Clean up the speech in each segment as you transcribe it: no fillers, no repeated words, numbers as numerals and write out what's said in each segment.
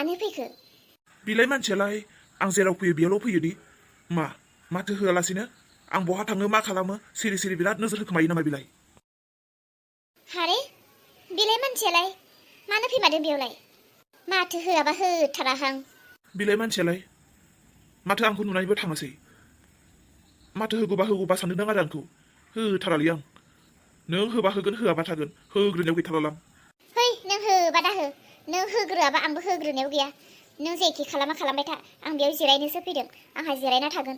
मानो फैखो? बिलाय मानसियालाय आं जेराव फैयो बेयावल' फैयोदि माथो होआलासिनो आं बहा थाङो मा खालामो सिरि सिरि बिराद नोजोर होखोमायो नामा बिलाय? हारे बिलाय मानसियालाय मानो फैमारदों बेयावलाय? माथो होआबा होथाराहां। बिलाय मानसियालाय माथो आंखौ नुनानैबो थाङासै। माथो होगौबा सानदों आरो आंखौ होथारालै आं। नों होबा होगोन होआबा थागोन होग्रोनायाव गैथारलां। है नों होबा दा हो, नों होग्रोआबा आंबो होग्रोनायाव गैया। नों जेखि खालामा खालामबाय था, आं बेयाव जिरायनोसो फैदों, आंहा जिरायना थागोन।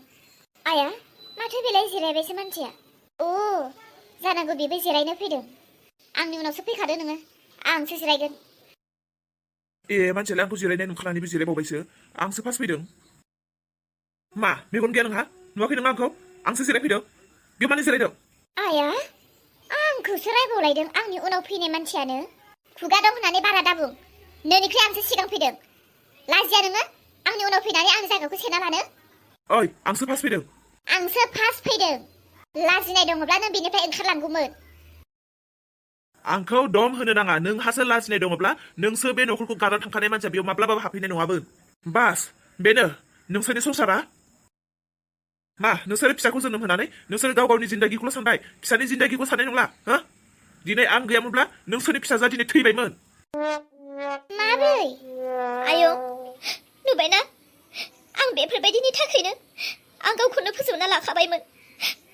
आया माथो बेलाय जिरायबायसो मानसिया। अ जानांगौ बेबो जिरायनो फैदों। आंनि उनावसो फैखादो नोङो, आंसो जिरायगोन। ए मानसियालाय आंखौ जिरायनाय नुखानानैबो जिरायबावबायसो, आंसो फार्स्ट फैदों। मा मेगन गैया नोंहा? नुवाखै नों आंखौ? आंसो जिरायफैदों, बेयाव मानो जिरायदों? आया आंखौसो रायबावलायदों आंनि उनाव फैनाय मानसियानो। खुगा दं होननानै बारा दाबुं, नोंनिख्रुइ आंसो सिगां फैदों। लाजिया नोङो आंनि उनाव फैनानै आंनि जायगाखौ सेना लानो? ओइ आंसो फार्स्ट फैदों। आंसो फार्स्ट फैदों। लाजिनाय दङब्ला नों बेनिफ्राय ओंखारलांगौमोन। आंखौ दम होनो नाङा, नोंहासो लाजिनाय दङब्ला नोंसो बे न'खरखौ गारना थांखानाय मानसिया बेयाव माब्लाबाबो हाबफैनाय नङामोन। बास बेनो नोंसोरनि संसारा? मा नोंसोर फिसाखौ जोनोम होनानै नोंसोर गाव गावनि जिन्दागिखौल' सानबाय, फिसानि जिन्दागिखौ साननाय नंला हो? दिनै आं गैयामोनब्ला नोंसोरनि फिसाजोआ दिनै थैबायमोन। माब्रै? आयं नुबायना, आं बेफोरबायदिनि थाखायनो आं गावखौनो फोजोबना लाखाबायमोन।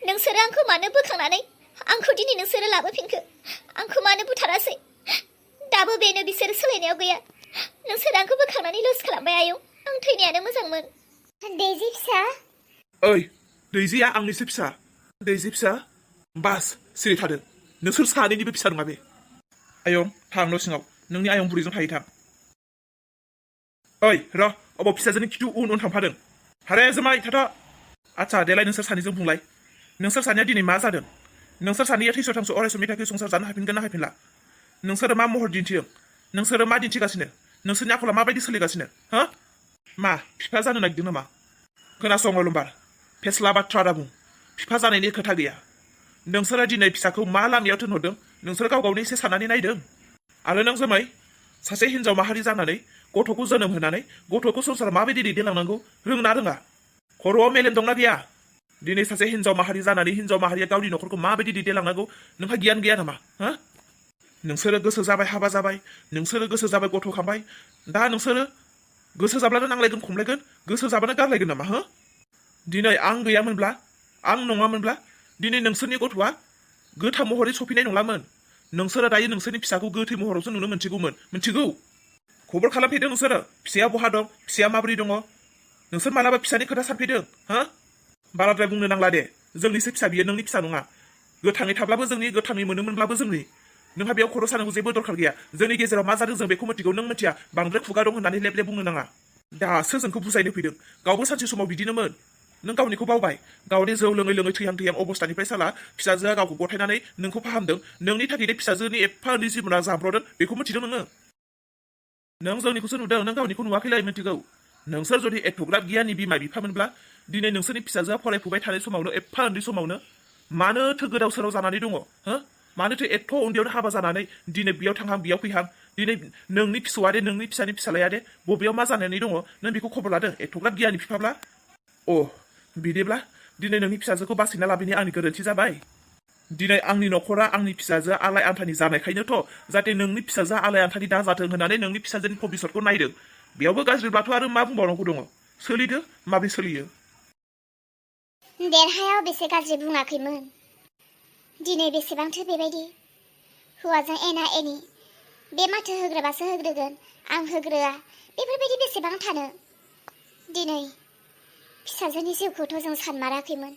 नोंसोरो आंखौ मानो बोखांनानै आंखौ दिनै नोंसोरो लाबोफिनखो? आंखौ मानो बुथारासै? दाबो बेनो बिसोरो सोलायनायाव गैया। नोंसोर आंखौ बोखांनानै लस खालामबाय आयं, आं थैनायानो मोजांमोन। दैजि फिसा। ओइ दैजिया आंनिसो फिसा। दैजि फिसा बास सिरि थादो, नोंसोर सानैनिबो फिसा नङा बे। आयं थां न' सिङाव, नोंनि आयं बुरैजों थायो थां। ओइ र' अबाव फिसाजोनि खिथु उन उन थांफादों? हारे जुमाय थाथ'। आच्छा देलाय नोंसोर सानैजों बुंलाय, नोंसोर सानैया दिनै मा जादों? नोंसोर सानैया थैस' थांस' अराय समनि थाखाय संसार जानो हाफिनगोन ना हाफिनला? नोंसोरो मा महर दिन्थिदों? नोंसोरो मा दिन्थिगासिनो? नोंसोरनि आखला माबायदि सोलिगासिनो हो? मा बिफा जानो नागिरदों नामा? खोनासं अलंबार, फेस्ला बाथ्रा दाबुं, बिफा जानायनि खोथा गैया। नोंसोरो दिनै फिसाखौ मा लामायाव थिनहरदों नोंसोर गाव गावनि एसे साननानै नायदों? आरो नों जोमै सासे हिनजाव माहारि जानानै गथ'खौ जोनोम होनानै गथ'खौ संसाराव माबायदि दैदेनलांनांगौ रोंना रोङा? खर'आव मेलेम दंना गैया? दिनै सासे हिनजाव माहारि जानानै हिनजाव माहारिया गावनि न'खरखौ माबायदि दैदेनलांनांगौ नोंहा गियान गैया नामा हो? नोंसोरो गोसो जाबाय हाबा जाबाय, नोंसोरो गोसो जाबाय गथ' खांबाय, दा नोंसोरो गोसो जाब्लानो नांलायगोन खमलायगोन, गोसो जाबानो गारलायगोन नामा हो? दिनै आं गैयामोनब्ला, आं नङामोनब्ला दिनै नोंसोरनि गथ'आ गोथां महरै सफैनाय नंलामोन। नोंसोरो दायो नोंसोरनि फिसाखौ गोथै महरावसो नुनो मोनथिगौमोन, मिथिगौ? खबर खालामफैदों नोंसोरो फिसाया बहा दं, फिसाया माबोरै दङ? नोंसोर मालाबा फिसानि खोथा सानफैदों हो? बाराद्राय बुंनो नांला दे, जोंनिसो फिसा बियो, नोंनि फिसा नङा। गोथाङै थाब्लाबो जोंनि, गोथाङै मोनोमोनब्लाबो जोंनि। नोंहा बेयाव खर' सानांगौ जेबो दरखार गैया। जोंनि गेजेराव मा जादों जों बेखौ मिथिगौ, नों मिथिया। बांद्राय खुगा दं होननानै लेब लेब बुंनो नाङा। दासो जोंखौ बुजायनो फैदों, गावबो सानसे समाव बिदिनोमोन। नों गावनिखौ बावबाय, गावनि जौ लोङै लोङै थैहां थैहां अबस्थानिफ्राय साला फिसाजोआ गावखौ गथायनानै नोंखौ फाहामदों। नोंनि थाखायनो फिसाजोनि एफा उन्दै जिबना जाब्रदों, बेखौ मिथिदों नोङो? नों जोंनिखौसो नुदों, नों गावनिखौ नुवाखैलाय, मिथिगौ? नोंसोर जुदि एथ'ग्राब गियाननि बिमा बिफामोनब्ला दिनै नोंसोरनि फिसाजोआ फरायफुबाय थानाय समावनो एफा उन्दै समावनो मानोथो गोदाव सोराव जानानै दङ हो? मानोथो एथ' उन्दैयावनो हाबा जानानै दिनै बेयाव थांहां बेयाव फैहां? दिनै नोंनि फिसौआ दे, नोंनि फिसानि फिसालाया दे बबेयाव मा जानानै दङ नों बेखौ खबर लादों एथ'ग्राब गियाननि बिफाब्ला? अ बिदिब्ला दिनै नोंनि फिसाजोखौ बासिना लाबोनाया आंनि गोरोन्थि जाबाय। दिनै आंनि न'खरा आंनि फिसाजोआ आलाय आन्थानि जानायखायनोथ' जाहाथे नोंनि फिसाजोआ आलाय आन्थानि दाजाथों होननानै नोंनि फिसाजोनि भबिसतखौ नायदों। बेयावबो गाज्रिब्लाथ' आरो मा बुंबावनांगौ दङ? सोलिदो माबोरै सोलियो। देरहायाव बेसे गाज्रि बुङाखैमोन। दिनै बेसेबांथो बेबायदि हौवाजों एना एनि, बे माथो होग्रोबासो होग्रोगोन, आं होग्रोआ, बेफोरबायदि बेसेबां थानो? दिनै फिसाजोनि जिउखौथ' जों सानमाराखैमोन।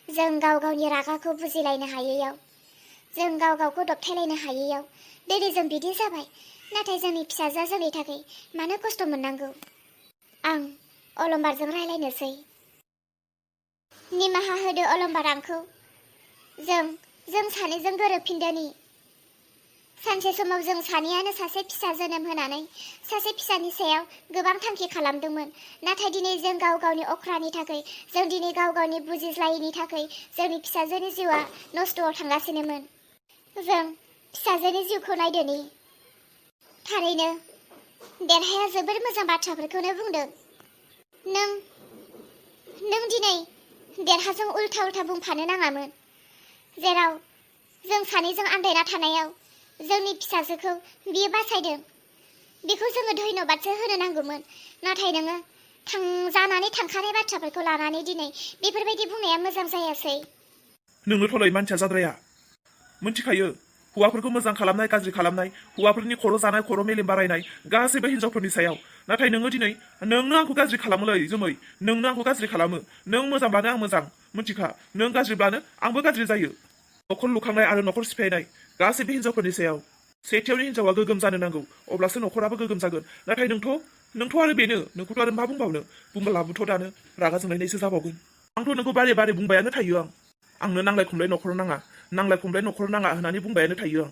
जों गाव गावनि रागाखौ बुजिलायनो हायैयाव, जों गाव गावखौ दबथायलायनो हायैयाव दिनै जों बिदि जाबाय। नाथाय जोंनि फिसाजोआ जोंनि थाखाय मानो खस्थ' मोननांगौ? आं अलंबारजों रायलायनोसै। निमाहा होदो अलंबार आंखौ। जों सानैजों गोरोबफिनदोनि। सानसे समाव जों सानैयानो सासे फिसा जोनोम होनानै सासे फिसानि सायाव गोबां थांखि खालामदोंमोन। नाथाय दिनै जों गाव गावनि अख्रानि थाखाय, जों दिनै गाव गावनि बुजिज्लायैनि थाखाय जोंनि फिसाजोनि जिउआ नस्थ'आव थांगासिनोमोन। जों फिसाजोनि जिउखौ नायदोनि। थारैनो देरहाया जोबोर मोजां बाथ्राफोरखौनो बुंदों। नों दिनै देरहाजों उल्था उल्था बुंफानो नाङामोन। जेराव जों सानैजों आन्दायना थानायाव जोंनि फिसाजोखौ बियो बासायदों, बेखौ जोङो धन्यबादसो होनो नांगौमोन। नाथाय नोङो जानानै थांखानाय बाथ्राफोरखौ लानानै दिनै बेफोरबायदि बुंनाया मोजां जायासै। नोंनोथ'लै मानसिया जाद्राया। मिन्थिखायो हौवाफोरखौ मोजां खालामनाय गाज्रि खालामनाय, हौवाफोरनि खर' जानाय खर' मेलेम बारायनाय गासैबो हिनजावफोरनि सायाव। नाथाय नोङो दिनै नोंनो आंखौ गाज्रि खालामोलै जोमै, नोंनो आंखौ गाज्रि खालामो। नों मोजांब्लानो आं मोजां, मिन्थिखा। नों गाज्रिब्लानो आंबो गाज्रि जायो। न'खर लुखांनाय आरो न'खर सिफायनाय गासैबो हिनजावफोरनि सायाव। सेथियावनो हिनजावा गोगोम जानो नांगौ, अब्लासो न'खराबो गोगोम जागोन। नाथाय नोंथ' आरो बेनो, नोंखौथ' आरो मा बुंबावनो? बुंब्लाबोथ' दानो रागा जोंलायनायसो जाबावगोन। आंथ' नोंखौ बारे बारे बुंबायानो थायो आंनो नांलाय खमलाय न'खराव नाङा, नांलाय खमलाय न'खराव नाङा होननानै बुंबायानो थायो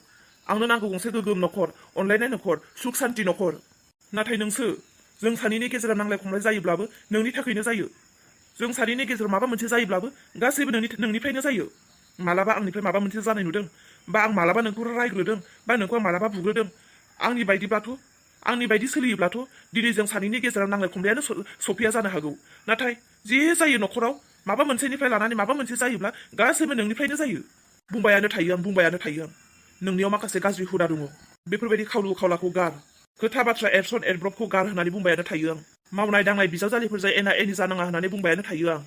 आंनो नांगौ गंसे गोगोम न'खर, अनलायनाय न'खर, सुख सान्ति न'खर। नाथाय नोंसो, जों सानैनि गेजेराव नांलाय खमलाय जायोब्लाबो नोंनि थाखायनो जायो। जों सानैनि गेजेराव माबा मोनसे जायोब्लाबो गासैबो नोंनिफ्रायनो जायो। मालाबा आंनिफ्राय माबा मोनसे जानाय नुदों, बा आं मालाबा नोंखौ रायग्रोदों, बा नोंखौ आं मालाबा बुग्रोदों। आंनि बायदि सोलियोब्लाथ' दिनै जों सानैनि गेजेराव नांलाय खमलायानो सफैया जानो हागौ। नाथाय जे जायो न'खराव माबा मोनसेनिफ्राय लानानै माबा मोनसे जायोब्ला गासैबो नोंनिफ्रायनो जायो। बुंबायानो थायो आं। नोंनियाव माखासे गाज्रि हुदा दङ। बेफोरबायदि खावलु खावलाखौ गार, खोथा बाथ्रा एरसन एरब्रबखौ गार होननानै बुंबायानो थायो आं। मावनाय दांनाय बिजावजालिफोरजों एना एनि जानाङा होननानै बुंबायानो थायो आं।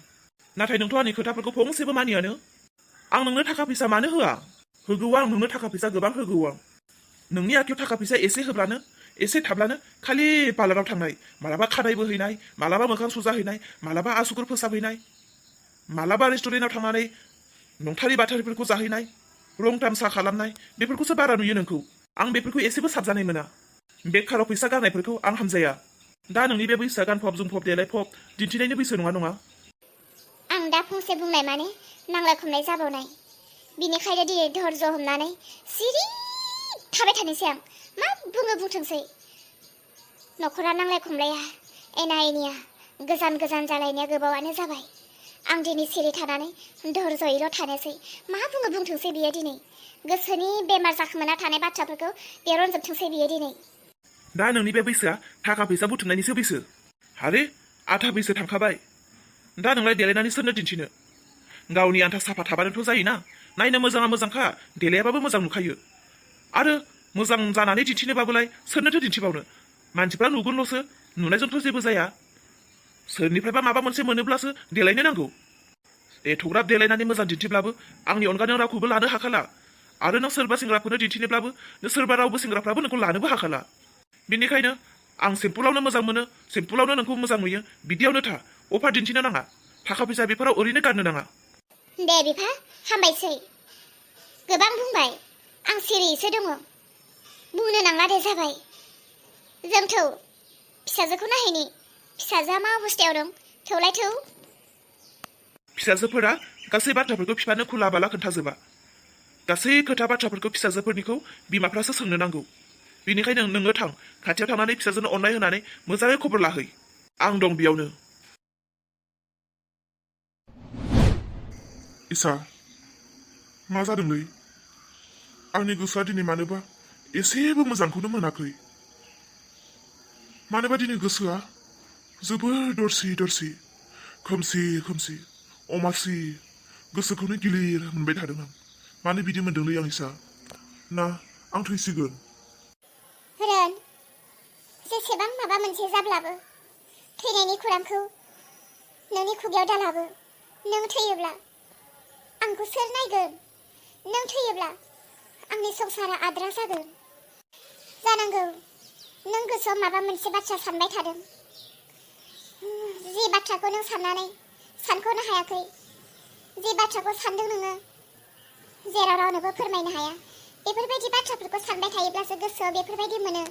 नाथाय नोंथ' आंनि खोथाफोरखौ फंसेबो मानियानो। आं नोंनो थाखा फैसा मानो होआ? होगौ आं नोंनो थाखा फैसा गोबां होगौ आं। नोंनि आखायाव थाखा फैसा एसे होब्लानो, एसे थाब्लानो खालि पार्लाराव थांनाय, मालाबा खानाय बोहैनाय, मालाबा मोखां सुजाहैनाय, मालाबा आसुगुर फोसाबहैनाय, मालाबा रेस्टुरेन्टाव थांनानै नंथारि बाथारिफोरखौ जाहैनाय, रं तामसा खालामनाय, बेफोरखौसो बारा नुयो नोंखौ। आं बेफोरखौ एसेबो साबजानाय मोना। बेकाराव फैसा गारनायफोरखौ आं हामजाया। दा नोंनि बे बैसोआ गानफब जोमफब देलायफब दिन्थिनायनि बैसो नङा। आं दा फंसे बुंनाय माने नांलाय खमलाय जाबावनाय। बिनिखायनो दिनै धैर्य हमनानै सिरि थाबाय थानोसै आं। मा बुङो बुंथोंसै। न'खरा नांलाय खमलाया, एना एनिया गोजान जालायनाया गोबावानो जाबाय। आं दिनै सिरि थानानै धैर्य'यैल' थानोसै। मा बुङो बुंथोंसै बियो दिनै। गोसोनि बेमार जाखोमाना थानाय बाथ्राफोरखौ दिरुनजोबथोंसै बियो दिनै। दा नोंनि बे बैसोआ थाखा फैसा बुथुमनायनिसो बैसो। आरे आधा बैसो थांखाबाय। दा नोंलाय देलायनानै सोरनो दिन्थिनो? गावनि आन्था साफा थाबानोथ' जायोना। नायनो मोजाङा मोजांखा, देलायाबाबो मोजां नुखायो। आरो मोजां जानानै दिन्थिनोबाबोलाय सोरनोथो दिन्थिबावनो? मानसिफ्रा नुगोनल'सो, नुनायजोंथ' जेबो जाया। सोरनिफ्रायबा माबा मोनसे मोनोब्लासो देलायनो नांगौ। एथ'ग्राब देलायनानै मोजां दिन्थिब्लाबो आंनि अनगा नों रावखौबो लानो हाखाला। आरो नों सोरबा सेंग्राफोरनो दिन्थिनोब्लाबो सोरबा रावबो सेंग्राफ्राबो नोंखौ लानोबो हाखाला। बेनिखायनो आं सिम्पोलावनो मोजां मोनो, सिम्पोलावनो नोंखौ मोजां नुयो, बिदियावनो था। अफार दिन्थिनो नाङा, थाखा फैसा बेफोराव ओरैनो गारनो नाङा। दे बिफा, हामबायसै। गोबां बुंबाय, आं सिरियैसो दङ। बुंनो नाङा दे जाबाय। जों थौ, फिसाजोखौ नायहैनि। फिसाजोआ मा अबस्थायाव दं, थौलाय थौ। फिसाजोफोरा गासै बाथ्राफोरखौ बिफानो खुला बाला खोन्थाजोबा। गासै खोथा बाथ्राफोरखौ फिसाजोफोरनिखौ बिमाफ्रासो सोंनो नांगौ। बेनिखायनो नोङो थां, खाथियाव थांनानै फिसाजोनो अननाय होनानै मोजाङै खबर लाहै। आं दं बेयावनो। इसा, मा जादोंलै? आंनि गोसोआ दिनै मानोबा एसेबो मोजांखौनो मोनाखै। मानोबा दिनै गोसोआ जोबोर दरसि, खोमसि, अमासि, गोसोखौनो गिलिर मोनबाय थादों आं। मानो बिदि मोनदोंलै आं इसा? ना आं थैसिगोन? रोन, जेसेबां माबा मोनसे जाब्लाबो थैनायनि खौरांखौ नोंनि खुगायाव दालाबो। नों थैयोब्ला आंखौ सोर नायगोन? नों थैयोब्ला आंनि संसारा आद्रा जागोन। जानांगौ नों गोसोआव माबा मोनसे बाथ्रा सानबाय थादों। जि बाथ्राखौ नों साननानै सानख'नो हायाखै, जि बाथ्राखौ सानदों नोङो, जेराव रावनोबो फोरमायनो हाया, बेफोरबायदि बाथ्राफोरखौ सानबाय थायोब्लासो गोसोआव बेफोरबायदि मोनो।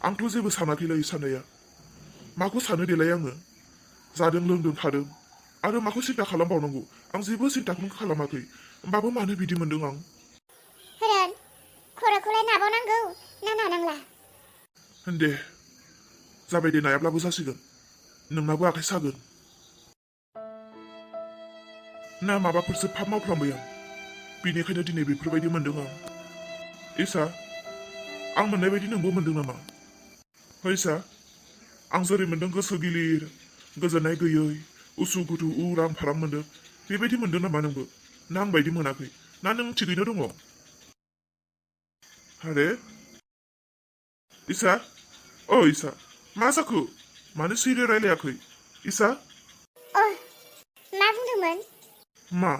आंथ' जेबो सानाखैलै साननाया। माखौ सानो देलाय आङो? जादों लोंदों थादों, आरो माखौ सिन्था खालामबावनांगौ? आं जेबो सिन्ताखौनो खालामाखै। होमबाबो मानो बिदि मोनदों आं? रोन, खर'खौलाय नाबावनांगौ ना नानांला? दे, जाबाय दे, नायाब्लाबो जासिगोन। नोंनाबो आखाइ सागोन ना माबाफोरसो फाब मावफ्लांबाय आं? बेनिखायनो दिनै बेफोरबायदि मोनदों आं। इसा, आं मोननाय बायदि नोंबो मोनदों नामा? फैसा आं जेरै मोन्दों गोसो गिलिर गोजोननाय गैयै उसु गुथु उरां फारां मोन्दों बेबायदि मोन्दों नामा नोंबो ना आं बायदि मोनाखै ना नों थिगैनो दङ आरे इसा इसा मा जाखो मानो सिरि रायलायाखै इसा मा बुंदोंमोन मा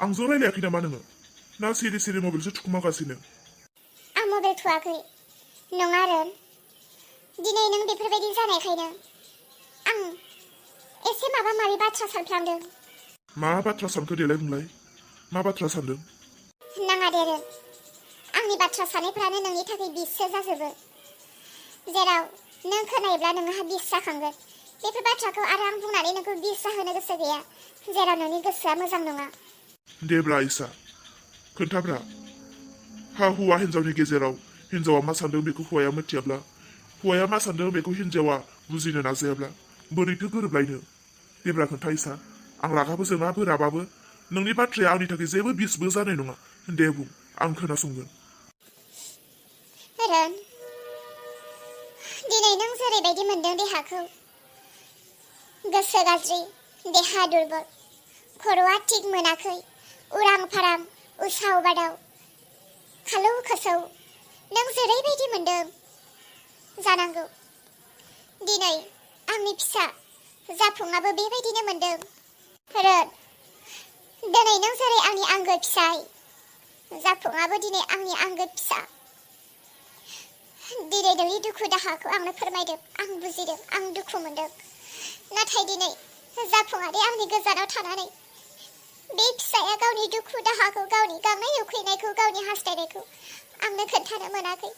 आंजों रायलायाखै नामा नोङो ना सिरि सिरि मबाइलसो थुखुमागासिनो आं मबाइल थुवाखै नङा रोन दिनै नों बेफोरबायदि जानायखायनो आं एसे माबा माबि बाथ्रा सानफ्लांदों मा बाथ्रा सानखो देलाय बुंलाय मा बाथ्रा सानदों नाङा दे रोन आंनि बाथ्रा साननायफ्रानो नोंनि थाखाय बिससो जाजोबो जेराव नों खोनायोब्ला नोंहा बिस जाखांगोन बेफोर बाथ्राखौ आरो आं बुंनानै नोंखौ बिस जाहोनो गोसो गैया जेराव नोंनि गोसोआ मोजां नङा देब्रा इसा खोन्थाब्रा हा हौवा हिन्जावनि गेजेराव हिन्जावा मा सानदों बेखौ हौवाया मिथियाब्ला हौवाया मा सानदों बेखौ हिन्जावा बुजिनो नाजायाब्ला बोरैथो गोरोबलायनो देब्रा खोन्था इसा आं रागाबो जोङा बोराबाबो नोंनि बाथ्राया आंनि थाखाय जेबो बिसबो जानाय नङा दे बुं आं खोनासंगोन रोन दिनै नों जेरैबायदि मोनदों देहाखौ गोसो गाज्रि देहा दुरबल खर'आ थिग मोनाखै उरां फारां उसाव बादाव खालौ खसौ नों जेरैबायदि मोनदों जानांगौ दिनै आंनि फिसा जाफुङाबो बेबायदिनो मोनदों रोन दिनै नों जेरै आंनि आंगो फिसाय जाफुङाबो दिनै आंनि आंगो फिसा दिनै नोंनि दुखु दाहाखौ आंनो फोरमायदों आं बुजिदों आं दुखु मोनदों नाथाय दिनै जाफुङादि आंनि गोजानाव थानानै बे फिसाया गावनि दुखु दाहाखौ गावनि गांनाय उखैनायखौ गावनि हास्थायनायखौ आंनो खोन्थानो मोनाखै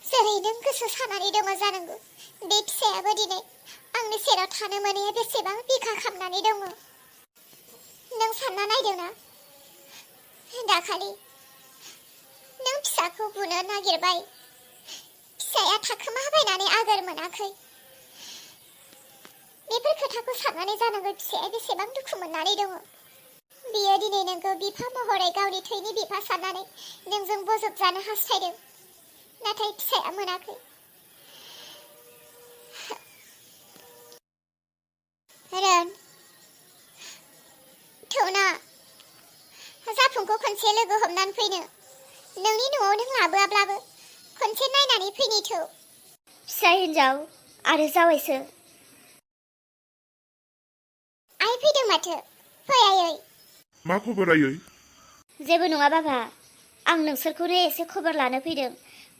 जेरै नों गोसो सानानै दङ जानांगौ बे फिसायाबो दिनै आंनि सेराव थानो मोनैया बेसेबां बिखा खामनानै दङ नों सानना नायदोंना दाखालि नों फिसाखौ बुनो नागिरबाय फिसाया थाखोमाबायनानै आगोर मोनाखै बेफोर खोथाखौ साननानै जानांगौ फिसाया बेसेबां दुखु मोननानै दङ बियो दिनै नोंखौ बिफा महरै गावनि थैनि बिफा साननानै नोंजों बजबजानो हास्थायदों नाथाय फिसाया मोनाखै रोन थौना जाफुंखौ खनसे लोगो हमनानै फैनो नोंनि न'आव नों लाबोआब्लाबो खनसे नायनानै फैनि थौ फिसा हिन्जाव आरो जावैसो आइ फैदों माथो फै आयै मा खबर आयै जेबो नङा बाबा आं नोंसोरखौनो एसे खबर लानो फैदों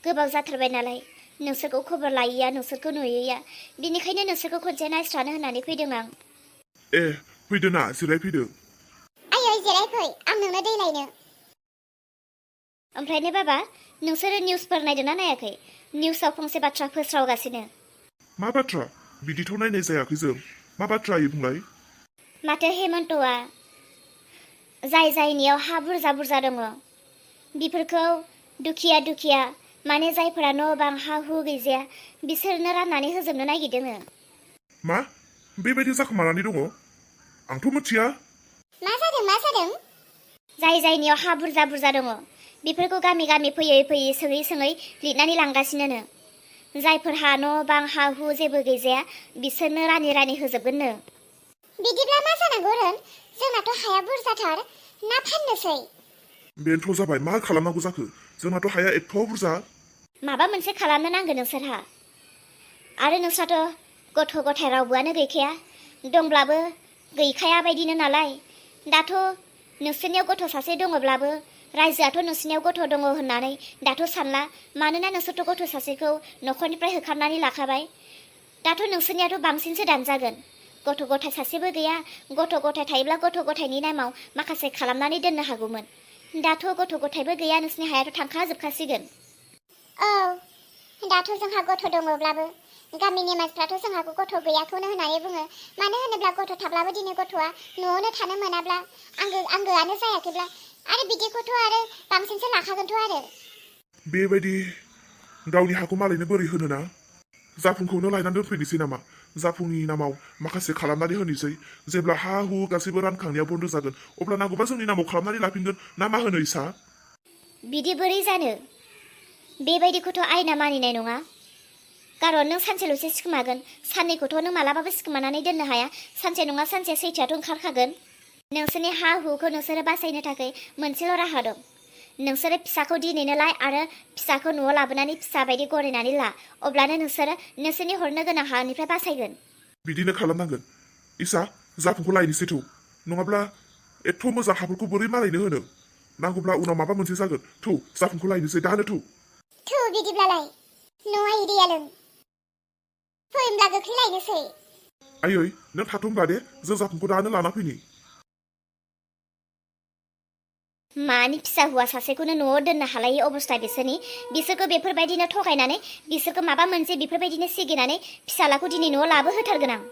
गोबाव जाथारबाय नालाय नोंसोरखौ खबर लायैया नोंसोरखौ नुयैया बिनिखायनो नोंसोरखौ खनसे नायस्रानो होननानै फैदों आं ए फैदो ना जिरायफैदो आयै जिरायफै आं नोंनो दै लायनो ओमफ्रायनो बाबा नोंसोरो निउसफोर नायदोंना नायाखै निउसाव फंसे बाथ्रा फोस्रावगासिनो मा बाथ्रा बिदिथ' नायनाय जायाखै जों मा बाथ्रा आयै बुंलाय माथो हेमन्तआ जाय जायनियाव हा बुरजा बुरजा दङ बेफोरखौ दुखिया दुखिया माने जायफोरा न' बां हा हु गैजाया बिसोरनो राननानै होजोबनो नागिरदों मा बेबायदि जाखोमानानै दङ आंथ' मिथिया मा जादों जाय जायनियाव हा बुरजा बुरजा दङ बेफोरखौ गामि गामि फैयै फैयै सोङै सोङै लिरनानै लांगासिनो जायफोरहा न' बां हा हु जेबो गैजाया बिसोरनो रानि रानि होजोबगोननो बिदिब्ला मा जानांगौ रोन जोंनाथ' हाया बुरजाथार ना फाननोसै बेनोथ' जाबाय मा खालामनांगौ जाखो जोंनाथ' हाया एथ' बुरजा माबा मोनसे खालामनो नांगोन नोंसोरहा आरो नोंस्राथ' गथ' गथाय रावबोआनो गैखाया दंब्लाबो गैखाया बायदिनो नालाय दाथ' नोंसोरनियाव गथ' सासे दङब्लाबो रायजोआथ' नोंसोरनियाव गथ' दङ होननानै दाथ' सानला मानोना नोंसोरथ' गथ' सासेखौ न'खरनिफ्राय होखारनानै लाखाबाय दाथ' नोंसोरनियाथ' बांसिनसो दानजागोन गथ' गथाय सासेबो गैया गथ' गथाय थायोब्ला गथ' गथायनि नामाव माखासे खालामनानै दोननो हागौमोन दाथ' गथ' गथायबो गैया नोंसोरनि हायाथ' थांखाजोबखासिगोन औ दाथ' जोंहा गथ' दङब्लाबो गामिनि मानसिफ्राथ' जोंहाखौ गथ' गैयाखौनो होननानै बुङो मानो होनोब्ला गथ' थाब्लाबो दिनै गथ'आ न'आवनो थानो मोनाब्ला आंगोआनो जायाखैब्ला आरो बिदिखौथ' आरो बांसिनसो लाखागोनथ' आरो बेबायदि गावनि हाखौ मालायनो बोरै होनो ना जाफुंखौनो लायनानै दोनफैनोसै नामा जाफुंनि नामाव माखासे खालामनानै होनोसै जेब्ला हा हु गासैबो रानखांनाया बन्द जागोन अब्ला नांगौबा जोंनि नामाव खालामनानै लाफिनगोन ना मा होनो इसा बिदि बोरै जानो बेबायदिखौथ' आयना मानिनाय नङा खारन नों सानसेल'सो सिखोमागोन साननैखौथ' नों मालाबाबो सिखोमानानै दोननो हाया सानसे नङा सानसे सैथोआथ' ओंखारखागोन नोंसोरनि हा हुखौ नोंसोरो बासायनो थाखाय मोनसेल' राहा दं नोंसोरो फिसाखौ दिनैनो लाय आरो फिसाखौ न'आव लाबोनानै फिसा बायदि गरायनानै ला अब्लानो नोंसोरो नोंसोरनि हरनो गोनां हानिफ्राय बासायगोन बिदिनो खालामनांगोन इसा जाफुंखौ लायनोसै थौ नङाब्ला एथ' मोजां हाफोरखौ बोरै मालायनो होनो नांगौब्ला उनाव माबा मोनसे जागोन थौ जाफुंखौ लायनोसै दानो थौ थौ बिदिब्लालाय न'आ इरिया लों फै होमब्ला गोख्रै लायनोसै आयै नों थाथ' होनब्ला दे जों जाफुंखौ दानो लाना फैनि मानि फिसा हौवा सासेखौनो न'आव दोननो हालायै अबस्था बिसोरखौ बेफोरबायदिनो थगायनानै बिसोरखौ माबा मोनसे बेफोरबायदिनो सिगिनानै फिसालाखौ दिनै न'आव लाबोहोथारगोन आं